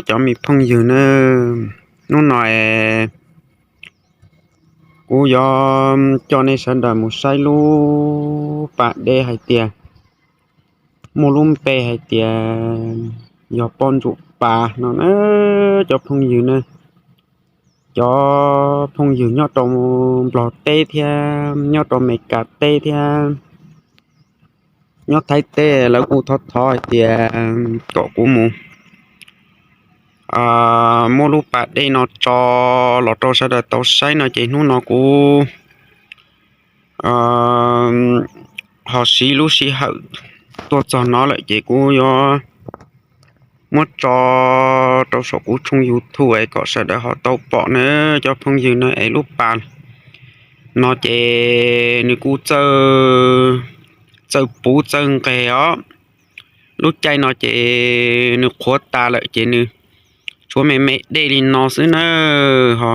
Cov me phooj ywg na, hnub no kuv yuav coj nej sawv daws mus saib lub pas dej hais tias muaj lub npe hais tias yog poj ntsuam pas no na, cov phooj ywg na. Cov phooj ywg nyob rau Nplog teb thiab nyob rau Amelikas teb thiab nyob Thaib teb lawv kuj thov thov hais tias kom kuv mus muab lub pas dej no tso los rau sawv daws tau saib no ces hnub no kuv ho siv lub sij hawm tuaj txog no lawm ces kuv yuav muab tso rau saum kuv tshooj YouTube es kom sawv daws ho tau pom na, cov phooj ywg na. Es lub pas no ces nws kuj txawj puv txawj nqes os. Lub caij no ces nws qhuav tas lawm ces nws tshuav me me dej li no xwb na. Ho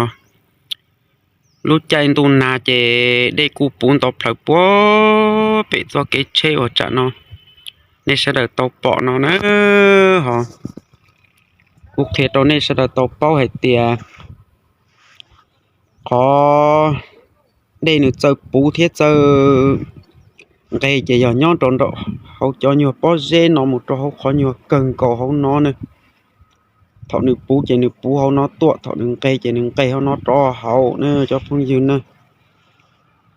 lub caij ntuj nag ces dej kuj puv nto plhaws puag pem txoj kev tsheb uas tsam no nej sawv daws tau pom no na. Ho kuv qhia rau nej sawv daws tau paub hais tias qhov dej nws txawj puv thiab txawj nqes ces yog nyob rau nraum hauv cov nyuag pob zeb no mus rau hauv qhov nyuag kawg nkaus hauv no na. Thaum nws puv ces nws puv hauv no tuaj, thaum nws nqes ces nws nqes hauv no rov hauv na cov phooj ywg na.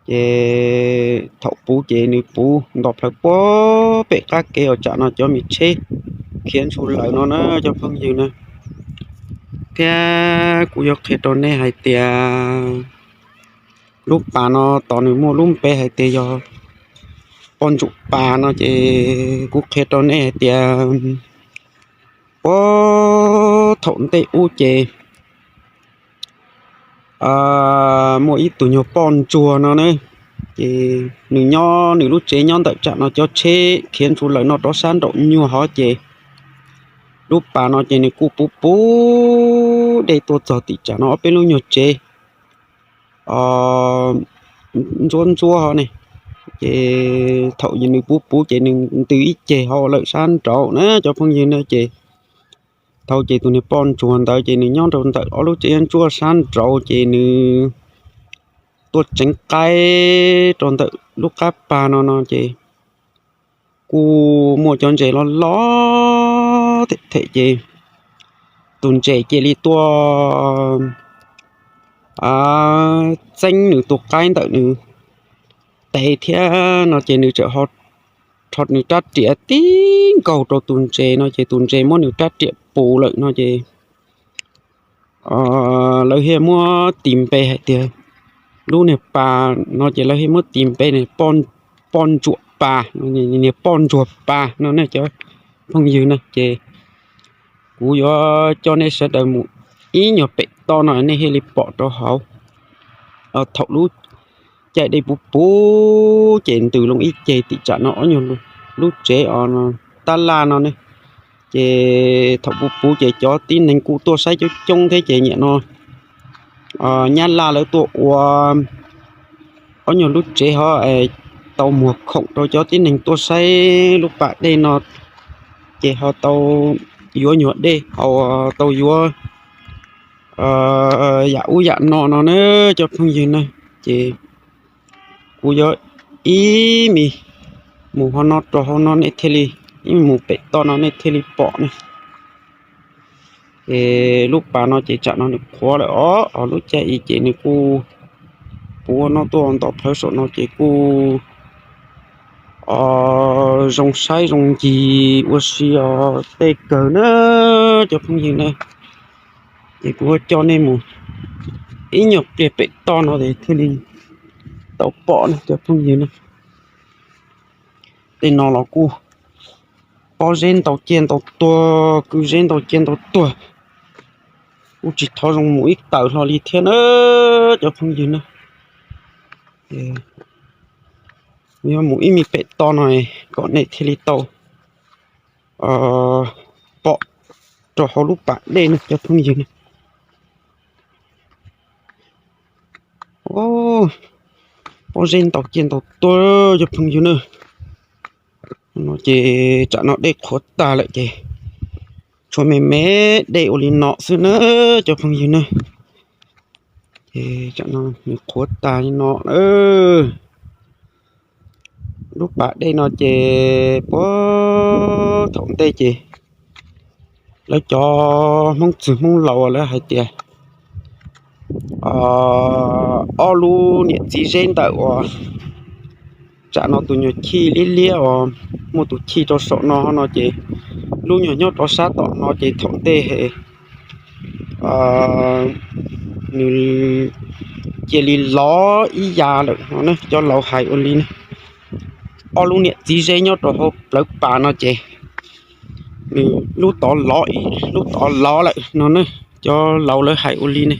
Ces thaum puv ces nws puv nto plhaws puag pem qab kev uas tsam no cov me tsheb khiav ntsug lawm no na cov phooj ywg na. Thiab kuv yuav qhia rau nej hais tias lub pas no tos nws muaj lub npe hais tias yog poj ntsuam pas no ces kuv qhia rau nej hais tias puag thaum ntej ub ces muaj ib tug nyuag poj ntsuag no na, ces nws nyob nws lub tsev nyob ntawm tsam no cov tsheb khiav ntsug lawm no rov sab nraum nyuag hov ces lub pas no ces nws kuj puv puv dej tuaj txog tim tsam no ob peb lub nyuag tsev ntsuab ntsuab hov ne. Ces thaum nws puv puv ces nws ntws ib ceg hauv lawm sab nraud na cov phooj ywg na. Ces thaum ces tus niag poj ntsuag ntawd ces nws nyob rau ntawm ob lub tsev ntsuab sab nraud ces nws tuaj tseev qaib rau ntawm lub qab pas no no ces kuj muaj cov ntses loj loj them them ces tus ntses cia li tuaj txeeb nws tus qaib ntawm nws tes thiab no ces nws txawm ho rho nws rab riam tib nkaug rau tus ntses no ces tus ntses muab nws rab riam pus lawm no ces lawv thiaj muab tis npe hais tias lub niag pas no ces lawv thiaj muab tis npe poj ntsuam pas, niag poj ntsuag pas no ne cov phooj ywg na. Ces kuv yuav coj nej sawv daws mus ib nyuag pem toj no nej thiaj li pom rau hauv. Thaum lub caij dej puv puv ces ntws loo ib ceg tim tsam no ob nyuag lub tsev os tab laj no ne. Ces thaum puv puv ces cov tib neeg kuj tuaj saib coob coob thiab ces niaj no Nyab Laj lawv tuaj ua ob nyuag lub tsev hov tau muag khoom rau cov tib neeg tuaj saib lub pas dej no ces ho tau yuav nyuag dej haus, tau yuav yam ub yam no no na cov phooj ywg na. Ces kuv yuav ib me mus hauv no rau hauv no nej thiaj li, ib mus pem toj no nej thiaj li pom ne. Ces lub pas no ces tsam no nws qhuav lawm os, lub caij i ces nws kuj puv no tuaj nto plhawv saum no ces kuj zoo saib zoo ncig ua si os tej kawg na cov phooj ywg na. Ces kuv yuav coj nej mus ib nyuag pliag pem toj no ces thiaj li tau pom na cov phooj ywg na. Tej no los kuj pob zeb ntau ciaj ntau tuag, kwj zeb ntau ciaj ntau tuag, kuj tsis thov zoo mus ib tawm hlo li thiab na cov phooj ywg na. Yuav mus ib me pem toj no kom nej thiaj li tau pom rau hauv lub pas dej na cov phooj ywg na. Pob zeb ntau ciaj ntau tuag cov phooj ywg na. No ces tsam no dej qhuav tag lawm ces Ua me me dej ua li no xwb na cov phooj ywg na. Ces tam no nws qhuav tas li no na. Lub pas dej no ces puag thaum ntej ces lawv cov Hmoob txwg Hmoob laus lawv hais tias ob lub niam txiv zeb ntawm uas tsam no tus nyuag chij liab liab uas muaj tus chij rau saum no no ces lub nyuag nyob rau sab tom no ces thaum ntej nws cia li lov ib yam lawm no ne. Cov laus hais ua li ne, ob lub niam txiv zeb nyob rau hauv plawv pas no ces nws lub tod lov, lub tod lov lawm no ne. Cov laus lawv hais ua li ne,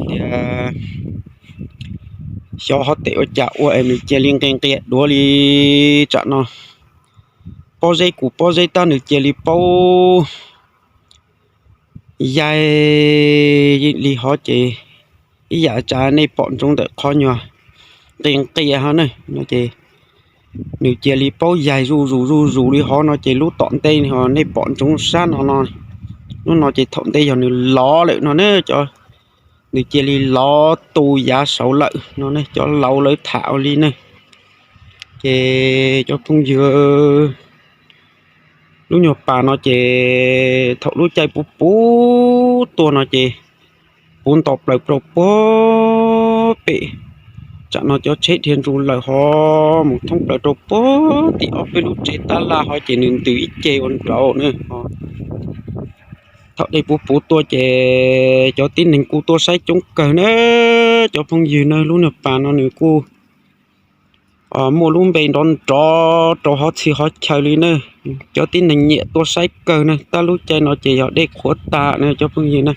tias xyov ho tes ua cas ua es nws cia li nqi nqia duav li tsam no. Pob zeb kuv pob zeb tab nws cia li paub yaig li hov ces ib yam tsav nej pom ntsoov ntawm qhov nyuag nqi nqia hov ne no ces nws cia li paub yaig zuj zus zuj zus li hov no ces lub tom ntej nej pom ntsoov sab no no, lub no ces thaum ntej yog nws lov lawm no ne. Cov nws cia li lov tu yav saud lawm no ne. Cov laus lawv tham ua li ne. Ces cov phooj ywg, lub nyuag pas no ces thaum lub caij puv puv tuaj no ces puv nto plaws rau puag pem. Tsam no cov tsheb dhia ntsuj lawm hov mus thoob plaws rau puag tim ob peb lub tsev tab laj hov ces nws ntws ib ce ua nraud na. Thaum dej puv puv tuaj ces cov tib neeg kuj tuaj saib coob kawg na. Cov phooj ywg na, lub nyuag pas no nws kuj muaj lub npe nrov nrov rau hov txhia hov chaw li na. Cov tib neeg nyiam tuaj saib kawg na. Tab lub caij no ces yog dej qhuav tas na cov phooj ywg na.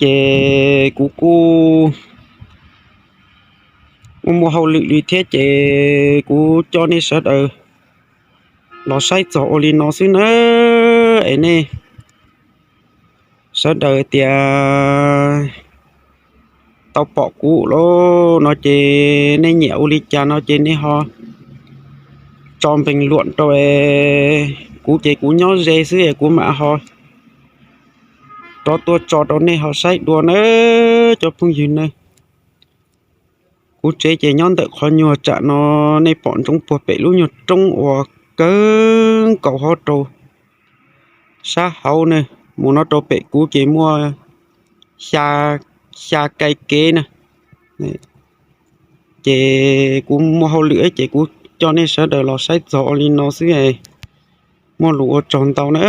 Ces kuv kuj muaj muaj hauj lwm li thiab ces kuv coj nej sawv daws los saib txog ua li no xwb na. Es nej sawv daws tias tau pom kuv lawm no ces nej nyiam ua li cas no ces nej ho tso npeeg luam rau es kuv ces kuv nyob ze xwb es kuv mam ho rov tuaj tso rau nej ho saib dua na cov phooj ywg na. Kuv tsev ces nyob ntawm qhov nyuag tsam no nej pom ntsoov puag pem lub nyuag roob uas kawg nkaus hov rau sab hauv na. Mus no rau pem kuv ces muaj xya, xya kai kev na. Ces kuv muaj hauj lwm ces kuv coj nej sawv daws los saib txog ua li no xwb. Muaj lus ua tsaug ntau na.